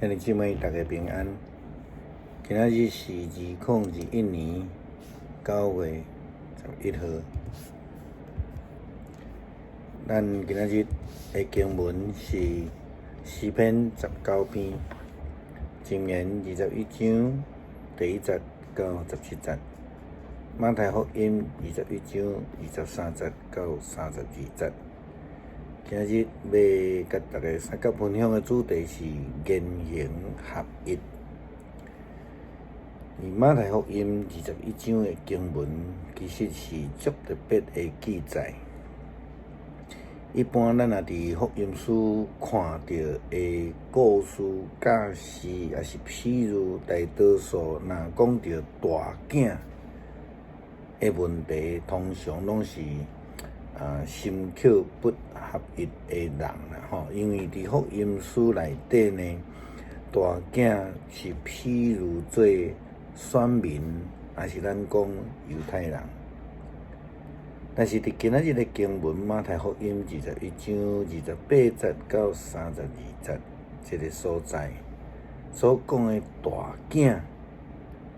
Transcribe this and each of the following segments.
兄弟姊妹，大家平安。今仔日是2021年9月11號。咱今仔日的經文是詩篇19篇，箴言21章第1節到17節，馬太福音21章23節到32節。今仔日欲佮大家相佮分享的主題是言行合一。馬太福音二十一章的經文，其實是足特別的記載。一般咱若佇福音書看著的故事、教示，抑是譬如大多數若講著大囝的問題，通常攏是心口不合一的人啦吼，因為佇福音書內底呢，大囝是譬如做選民，抑是咱講猶太人。但是佇今仔日的經文馬太福音二十一章28節到32節這个所在所講的大囝，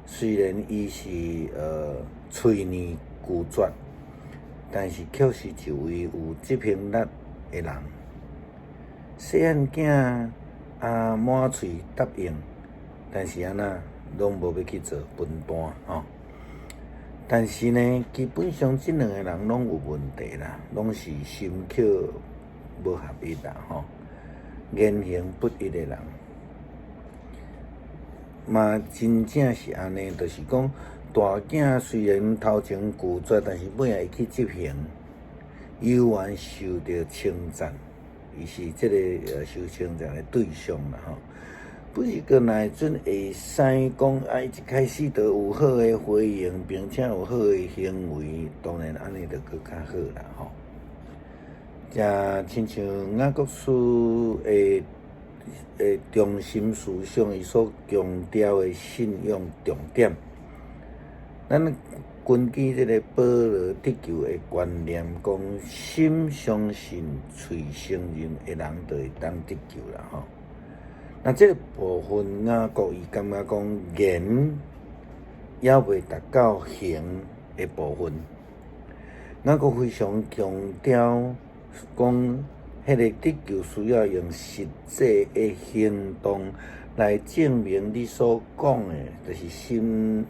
雖然伊是喙硬拒絕，但是卻是一位有執行力的人。細漢囝啊，滿喙答應，但是按怎攏無欲去做分擔吼。但是呢，基本上這兩个人攏有問題啦，攏是心口無合一啦吼，言行不一的人。嘛，真正是按呢，就是講，大囝雖然頭前拒絕，但是尾仔會去執行，猶原受著稱讚，伊是這个受稱讚的對象啦吼。不是閣若會準會使講啊，伊一開始就有好的回應，並且有好的行為，當然按呢就閣較好啦吼。誠親像雅各書的中心思想，伊所強調的信仰重點。咱根據這个保羅得救的觀念，講心相信，喙承認的人，就會當得救啦吼。那這个部分，雅各伊感覺講言猶未達到行的部分。雅各非常強調講，彼个得救需要用實際的行動來證明你所講的，就是心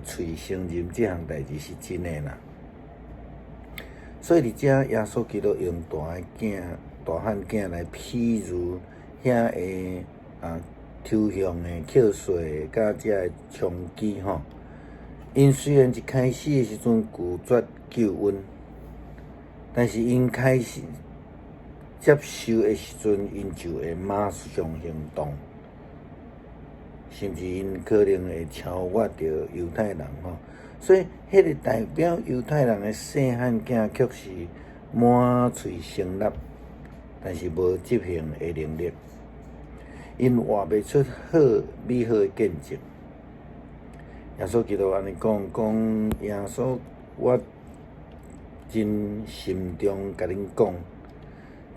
喙承認這項代誌是真的啦。所以佇遮耶穌基督用大囝、大漢囝來譬喻遐个抽象的扣稅佮這个娼妓吼。𪜶雖然一開始的時陣拒絕救恩，但是𪜶開始接受的時陣，𪜶就會馬上行動。甚至𪜶可能會超越著猶太人吼，所以彼个代表猶太人的細漢囝，卻是滿喙承納，但是無執行的能力，𪜶活袂出好美好的見證。耶穌基督按呢講，講耶穌，我真心中共恁講，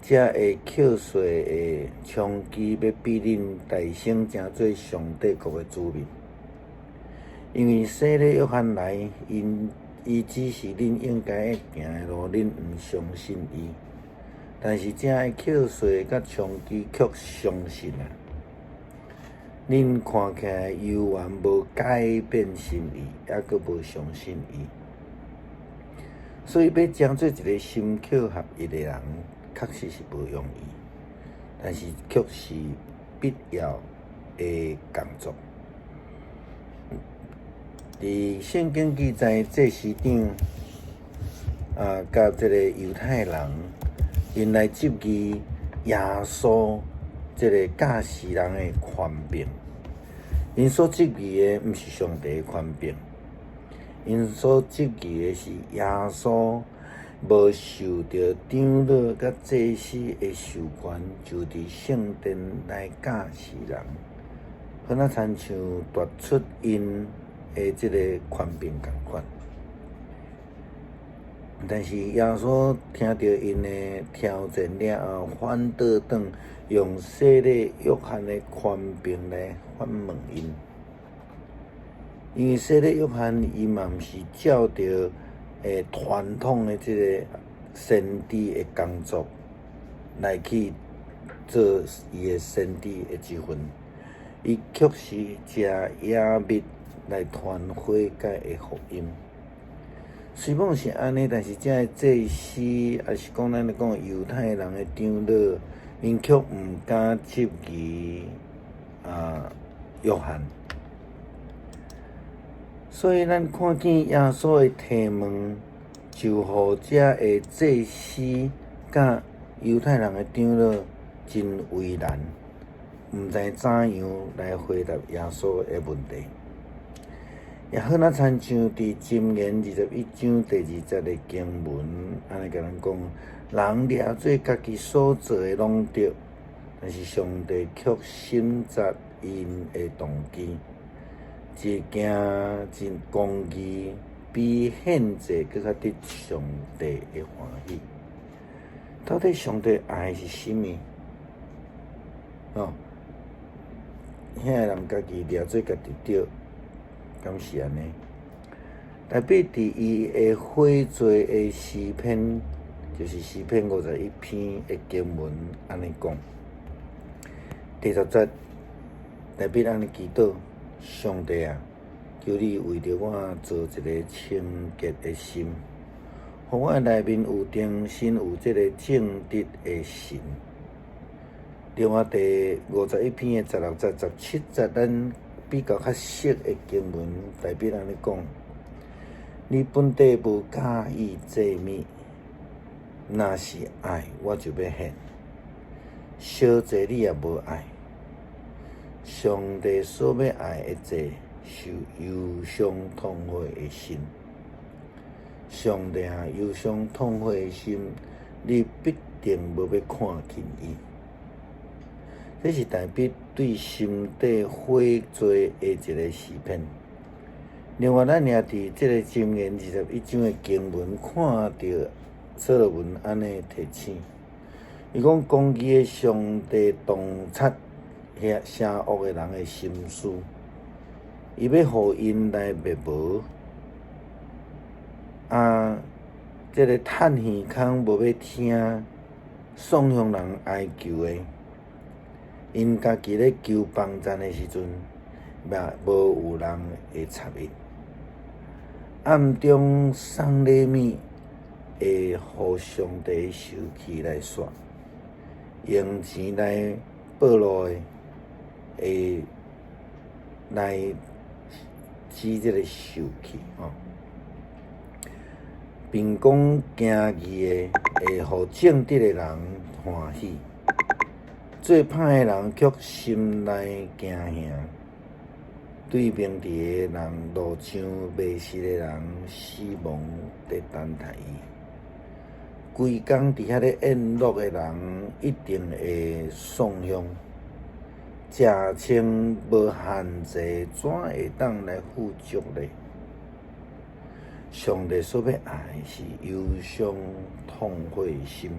這个扣稅的娼妓欲比恁大先成做上帝國的子民，因為洗禮約翰來，伊指示恁應該愛行的路，恁毋相信伊。但是這个扣稅佮娼妓卻相信啊！恁看起來猶原無改變心意，猶閣無相信伊。所以欲成做一个心口合一的人，確實是無容易，但是卻是必要的工作。佇聖經記載，祭司長佮這个猶太人，𪜶來質疑耶穌這个教示人的權柄。𪜶所質疑的毋是上帝的權柄，𪜶所質疑的是耶穌無受著長老佮祭司的授權，就佇聖殿來教示人，好若親像奪出𪜶的這个權柄仝款。但是耶穌聽著𪜶的挑戰了後，反倒轉用洗禮約翰的權柄來反問𪜶。因為洗禮約翰伊嘛毋是照著傳統的這个先知的工作來去做伊的先知的職份，伊卻是食野蜜來傳悔改的福音。雖罔是按呢，但是這个祭司，抑是講咱咧講猶太人的長老，𪜶卻毋敢質疑約翰。所以咱看見耶穌的提問，就予這个祭司佮猶太人的長老真為難，毋知怎樣來回答耶穌的問題。也好，若親像佇箴言21章第二節的經文，按呢共咱講：人掠做家己所做的攏著，但是上帝卻審察𪜶的動機。一件真公義，比獻祭閣較得上帝的歡喜。到底上帝愛的是啥物？哦，遐个人家己掠做家己著，敢是按呢？大衛佇伊的悔罪的詩篇，就是詩篇51篇的經文，按呢講。第10節，大衛按呢祈禱：上帝啊，求你為著我造一个清潔的心，予我內面有重新有這个正直的神。另外，第51篇的16節、17節，咱比較較熟的經文，大衛按呢講：你本底無佮意祭物，若是愛，我就欲獻；燒祭你也無愛。上帝所欲愛的祭是憂傷痛悔的心。上帝啊，憂傷痛悔的心，你必定無欲看輕伊。這是大衛對心底悔罪的一个詩篇。另外，咱也佇這个箴言21章的經文看著所羅門按呢提醒，伊講公義的上帝洞察遐邪惡的人的心思，伊欲予𪜶來滅無。啊，這个趁耳空無欲聽散凶人哀求的，𪜶家己咧求幫贊的時陣，嘛無有人會插𪜶。暗中送禮物，會予上帝受氣來煞；用錢來報路的，會來使這个受氣吼。憑講行義的，會予正直的人歡喜；做歹的人卻心內驚嚇。對明智的人路上迷失的人，死亡佇等待伊。規工佇遐咧宴樂的人，一定會喪享。食穿無限制，怎會當來富足呢？上帝所欲愛的是憂傷痛悔的心，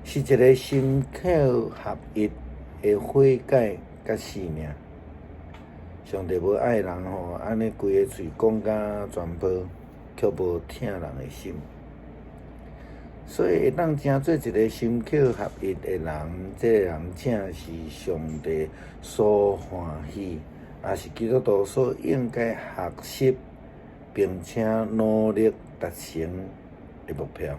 是一个心口合一的悔改佮生命。上帝無愛人吼，按呢規个喙講甲全部，卻無疼人的心。所以會當成做一个心口合一的人，這个人正是上帝所歡喜，也是基督徒所應該學習並且努力達成的目標。